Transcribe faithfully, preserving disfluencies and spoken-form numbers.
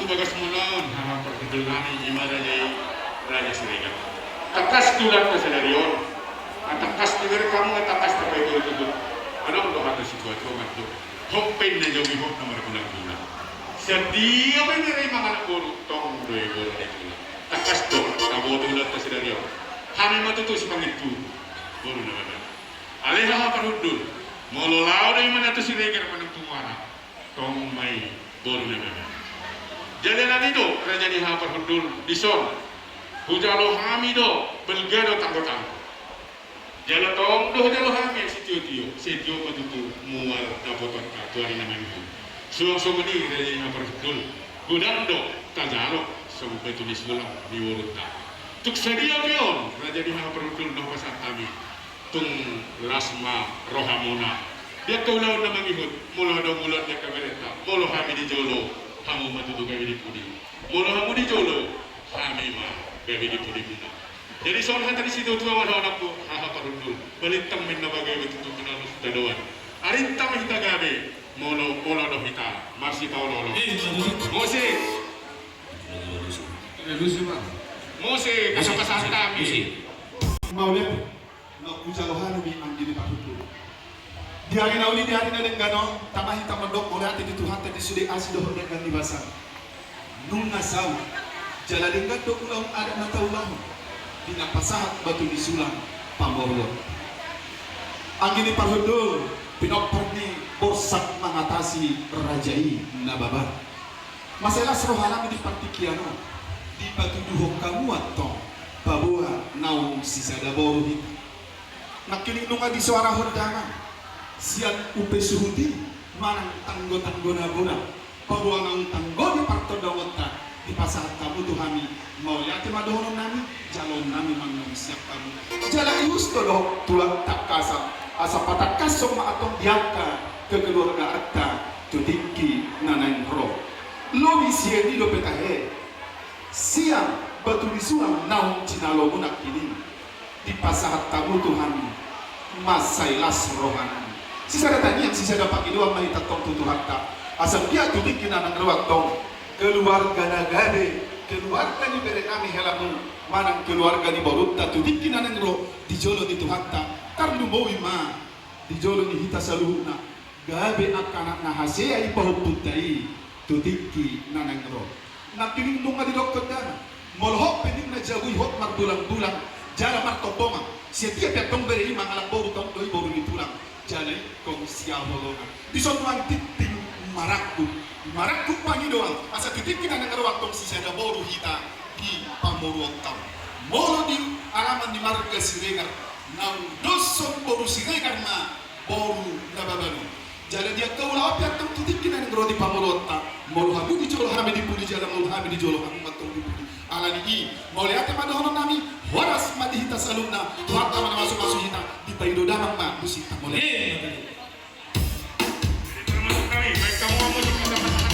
Bagas muna on, haha parhundul nami, i ma raja i, Raja Siregar. Tangkas tu hata sadari on. Tangkas tu bere hamu, tangkas tu bere hamu. Adong do hata situatua mandok: Hot pe na jabu i, hot na margulanggulang. Sadia pe bere i mangalap boru, tong do i boru ni tulang. Tangkas do, tabo tu hata sadari on. Hami ma tutu sipangintu boru na baban. Ale haha parhundul, molo laho do i manang tu Siregar manang tu Muara, tong ma i boru na baban. Jala nari do raja ni haha parhundul, dison hujalo hami do balga do tanggotanggo. Jala tong do hujalo hami sitiotio, sitio ma tutu mual dapotonta tu ari na mangihut. Suang songon i raja ni haha parhundul, godang do tajalo songon batu ni sulang ni borunta. Tung sadia pe on raja ni haha parhundul na hupasahat hami. Tung las ma rohamuna. Di angka ulaon na mangihut, molo adong ulaon di angka berenta, molo hami di jolo, hamu ma tutu gabe di pudi. Molo hamu di jolo, hami ma gabe di pudimuna. Jadi songon hata ni situatua ma dohononku, haha parhundul, balintang ma inna bagai, batu tu pinalus dadoan. Arinta ma hita gabe, molo, molo do hita marsipaoloolo. Eh, bagus. Musik. Bagus, Bang. Musik, musik, pasahat hami. Musik. Mauliate. Na hujalo hami anggi ni parhundul. Di ari na uli, di ari na denggan on, tama hita mandok mauliate di Tuhanta di sude asi dohot denggan ni basa. Nunga saut jala denggan do ulaon adat na taulahon, di na pasahat batu ni sulang pamoruon. Anggi ni parhundul, pinompar ni Borsak Mangatasi, raja i na baban. Mansai las rohanami di partingkian on, dipatuduhon hamu antong paboa naung sisada boru hita. Nangkining nunga disoarahon damang sian upa suhut i manang tanggotanggo na godang, paboa naung tanggo di partondaonta, dipasahat hamu tu hami. Mauliate ma dohononnami, jaloonnami ma antong sian hamu. Jala ius do dohot tulang tangkasan, asa patangkashon ma antong di angka kekeluargaanta tu tingki na naeng ro. Lobi sian i dope tahe, sian batu ni sulang naung jinalomuna nangkin i, dipasahat hamu tu hami, mansai las rohanami. Sisada tangiang, sisada pangidoan ma hita antong tu Tuhanta, asa anggiat tu tingki na naeng ro antong keluarga na gabe, keluarga ni berenami helamu manang keluarga ni borunta tu tingki na naeng ro di jolo ni Tuhanta, tarlumobi ma di jolo ni hita saluhutna, gabe angka anak na hasea i pahompunta i tu tingki na naeng ro. Nangkining nunga didokkon damang, molo hot pe ninna jabu i, hot margulanggulang, jala martombongan. Sadia pe antong bere i mangalap boru, tong do i boru ni tulang. Jala ingkon sihaholongan. Dison nuaeng tingting marangkup, marangkup pangidoan, asa tu tingki na naeng ro antong sisada boru hita di pamoruonta on. Molo di alaman ni marga Siregar, naung doshon boru Siregar ma boru na baban on. Jala di angka ulaon pe antong tu tingki na naeng ro di pamoruonta, molo hamu di jolo, hami di pudi, jala molo hami di jolo, hamu ma antong di pudi. Alani i, mauliate ma dohononnami, horas ma di hita saluhutna, Tuhanta ma na mamasumasu hita. Dipaido damang ma musikta, mauliate. Eh, termasuk kami, baik kamu mau musik kita pasangan.